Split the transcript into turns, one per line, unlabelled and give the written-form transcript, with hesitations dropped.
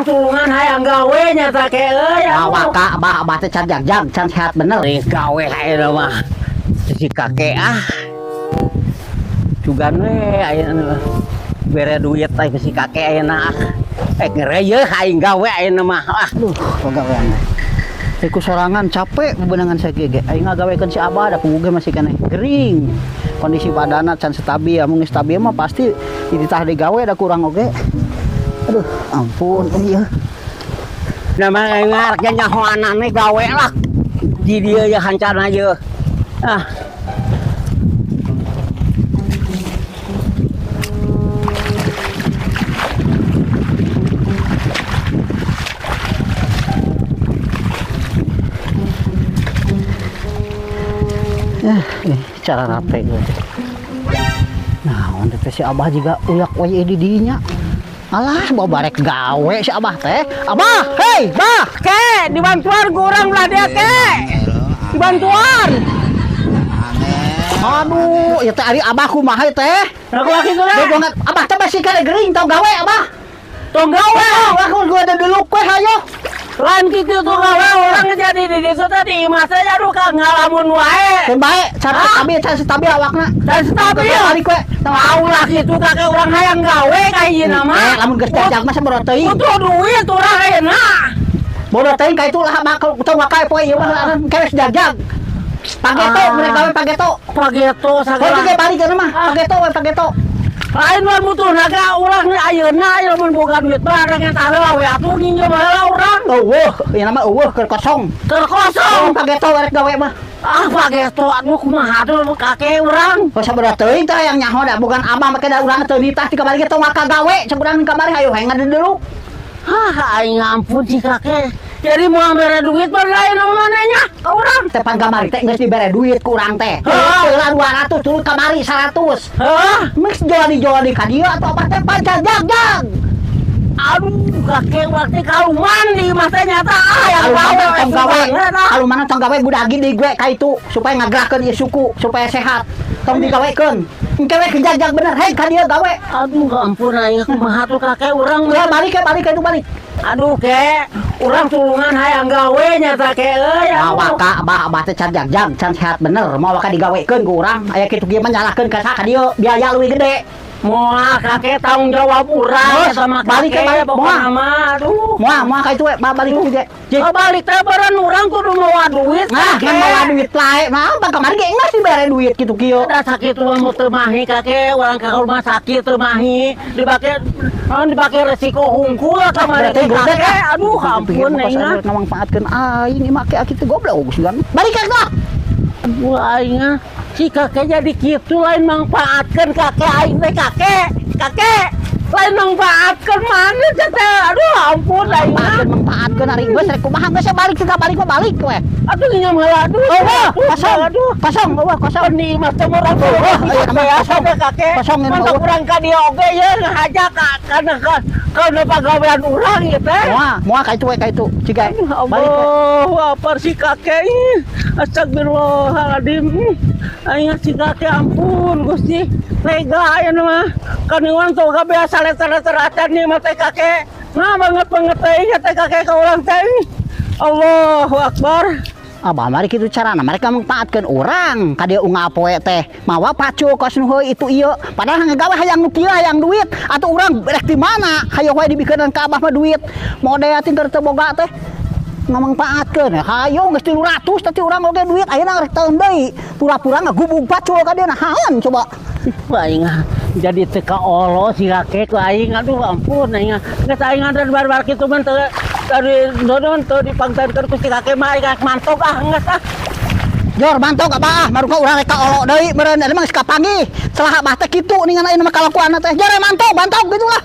Tulungan hayang gawe nya tah, Ke, euy.
Awak ka abah, abah teh can jagjag, can sehat bener.
Ring gawe ayeuna mah. Si kakek ah. Sugan we ayeuna bere duit teh si kakek ayeuna ah. Eh, ngereyeuh aing gawe ayeuna mah. Ah.
Aduh, pagawean teh. Iku sorangan capek bebenangan saya ge. Aing ngagawekeun si abah da puguh ge masih keneh gering. Kondisi badanna can stabil, mun geus stabil mah pasti dititah digawe da kurang oge. Aduh, ampun ieu.
Nama aing ngarek nyahoanana gawe lah. Di dieu ya hancana ye. Ah.
Eh, cara rape gue teh. Nah, teh si abah juga uyak we di dinya. Alah, bawa barek gawe si abah teh. Abah, hei, bah.
Ke, dibantuan kurang lah dia, Ke. Dibantuan.
Aduh, ya teh ari abah kumaha ieu teh?
Aku lagi tuh.
Banget. Abah teh masih kene gering tong gawe abah.
Tong gawe.
Oh, aku gua ada dulu kue hayo.
Lain gitu tuh gawe orang jadi di desa tadi imah saya aduh ka ngalamun wae.
Keun bae, cara stabil, cara stabil awakna.
Can stabil.
Balik kue.
Tahu lah gitu kakek urang hayang gawe ka hijina mah.
Eh, lamun geus jajak mah sabaraha teuing.
Butuh duit urang ayeuna.
Bodoh teuing ka itu lah bakal tong wakai poe ieu mah keres jajak. Pageto,
Ah.
mereka gawe pageto.
Pageto
Kau
sagala.
juga balik kana mah, pageto we pageto.
Lain mah butuh naga urang ayeuna ieu mun boga duit barang eta heula we atuh nginjem heula urang.
Eueuh, ieu nama eueuh keur kosong.
Keur kosong.
Oh, pageto rek gawe mah.
Ah, pageto aduh kumaha tuh kakek urang.
Oh, sabaraha teuing teh yang nyaho da bukan abah make da urang teu nitah ti kamari ge tong waka gawe cek urang kamari hayu hayang ngadeduluk.
Ah, aing ampun si kakek. Jadi mau mere duit mah lain sama mananya ka urang.
Teh pan kamari teh geus dibere duit ku urang teh.
Hah?
Heula 200 turun kamari 100.
Hah?
Mix jual di ka dieu atau apa teh pan jag jag.
Aduh, kakek waktu kaluman di imah teh nyata ah yang
Kalau
gawe
mana tong gawe,
eta.
kalau mana tong gawe budagi di gue ka itu supaya ngagerakeun ieu suku supaya sehat. Tong digawekeun. Engke we kejajak bener, hei ka dieu gawe.
Aduh, ampun aing kumaha tuh kakek urang.
Ya balik ke balik ke itu balik.
Aduh, kek, urang tulungan hayang gawe nyata ke euy.
Awak ka abah, abah teh can jagjag, can sehat bener, mau waka digawekeun ku urang. Aya kitu kieu mah nyalahkeun ka saha ka dieu, biaya leuwih gede.
Moal kakek tanggung jawab urang
Terus,
sama
balik ke
kakek
balik,
pokokna
moal.
Mah aduh.
Moal moal ka itu we, balik ku ge.
Oh, balik teh beureun urang kudu mawa duit.
Nah,
kakek.
kan mawa duit lae. Nah, bang kamari ge geus dibere duit kitu kieu.
Da sakit mah teu mahi kakek, urang ka rumah sakit teu mahi, dibake naon dibake resiko hungkul kamari
Berarti
teh
goblok,
kakek.
ah.
Aduh, ampun
Pikir
aing
mah
mah.
Ngamangpaatkeun aing ieu make kitu goblok geus. Balik ka lah.
Aduh aing ah. Si kakek jadi kitu lain mangpaatkeun kakek aing teh kakek. Kakek lain mangpaatkeun mana teh. Aduh ampun aing mah.
Manfaatkeun manfaatkeun ari geus rek kumaha geus balik ka balik mah balik we.
Aduh nginjem heula aduh.
Oh, wah,
Aduh,
kosong.
Aduh.
Kosong, wah kosong.
Ni mah teh urang tuh.
Oh, iya, nama kosong.
Kakek.
Kosong ini,
Mantap
oh.
urang ka dieu oge ye ngahaja ka kana ka kana pagawean urang ieu teh.
Moal, moal ka itu we ka itu. Ciga. Balik we.
Allah, apa si kakek ini? Astagfirullahaladzim. Aing si kakek ampun Gusti. Tega aya mah. Kan urang tuh biasa leter-leter acan nih mah teh kakek. Nah banget banget teh teh kakek ka urang teh. Allahu Akbar.
Abah mari kitu carana mereka mangpaatkeun urang ka dieu unggal poe teh mawa pacul kos nu heuy itu ieu padahal ngagawe hayang nu kieu hayang duit atuh urang rek di mana hayo wae dibikeun ka abah mah duit model ting teu boga teh ngamangpaatkeun hayo geus 300 tadi urang oge duit ayeuna rek taeun deui pura-pura ngagubug pacul ka dieu naon coba.
Wah, aing ah, jadi teu kaolo si kakek ku aing aduh ampun aing ah. Geus aing ada bar-bar kitu mah teu dari dodon teu dipangtankeun ku si kakek mah aing mantok ah geus ah.
Jor mantok abah ah maruka urang rek kaolo deui meureun eta mah geus kapanggih salah abah teh kitu ningan ayeuna mah kalakuanna teh jor mantok mantok gitu lah.